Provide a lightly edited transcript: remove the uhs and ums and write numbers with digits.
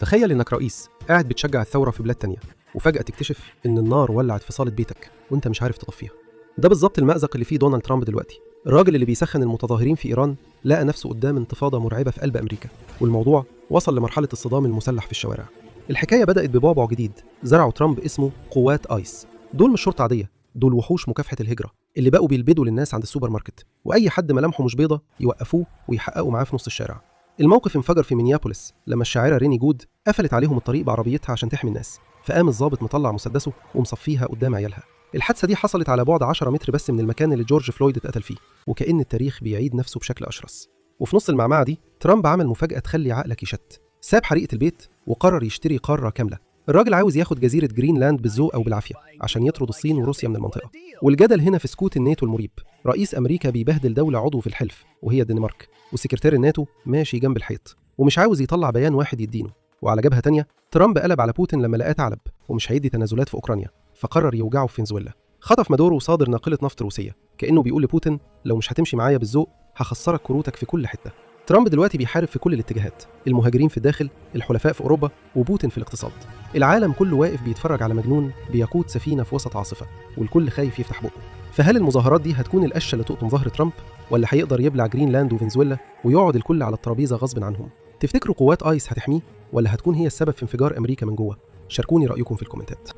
تخيل إنك رئيس قاعد بتشجع الثورة في بلاد تانية، وفجأة تكتشف إن النار ولعت في صالة بيتك وأنت مش عارف تطفيها. ده بالظبط المأزق اللي فيه دونالد ترامب دلوقتي. الراجل اللي بيسخن المتظاهرين في إيران لقى نفسه قدام انتفاضة مرعبة في قلب أمريكا، والموضوع وصل لمرحلة الصدام المسلح في الشوارع. الحكاية بدأت ببعبع جديد زرعه ترامب اسمه قوات آيس. دول مش شرطة عادية، دول وحوش مكافحة الهجرة اللي بقوا بيلبدوا للناس عند السوبر ماركت، وأي حد ملامحه مش بيضة يوقفوه ويحققوا معاه في نص الشارع. الموقف انفجر في مينيابوليس لما الشاعرة ريني جود قفلت عليهم الطريق بعربيتها عشان تحمي الناس، فقام الضابط مطلع مسدسه ومصفيها قدام عيالها. الحادثة دي حصلت على بعد 10 متر بس من المكان اللي جورج فلويد اتقتل فيه، وكأن التاريخ بيعيد نفسه بشكل أشرس. وفي نص المعمعة دي ترامب عمل مفاجأة تخلي عقلك يشت. ساب حريقة البيت وقرر يشتري قارة كاملة. الراجل عاوز ياخد جزيرة جرينلاند بالذوق أو بالعافية عشان يطرد الصين وروسيا من المنطقة. والجدل هنا في سكوت الناتو المريب. رئيس أمريكا بيبهدل دولة عضو في الحلف وهي الدنمارك، وسكرتير الناتو ماشي جنب الحيط ومش عاوز يطلع بيان واحد يدينه. وعلى جبهة تانية ترامب قلب على بوتين لما لقاه ثعلب ومش هيدي تنازلات في أوكرانيا، فقرر يوجعه في فنزويلا. خطف مادورو وصادر ناقلة نفط روسية، كأنه بيقول لبوتين لو مش هتمشي معايا بالذوق هخسرك كروتك في كل حتة. ترامب دلوقتي بيحارب في كل الاتجاهات، المهاجرين في الداخل، الحلفاء في أوروبا، وبوتين في الاقتصاد. العالم كله واقف بيتفرج على مجنون بيقود سفينة في وسط عاصفة، والكل خايف يفتح بقه. فهل المظاهرات دي هتكون القشة اللي تقطم ظهر ترامب، ولا هيقدر يبلع جرينلاند وفنزويلا ويقعد الكل على الترابيزة غصب عنهم؟ تفتكروا قوات آيس هتحميه، ولا هتكون هي السبب في انفجار أمريكا من جوه؟ شاركوني رأيكم في الكومنتات.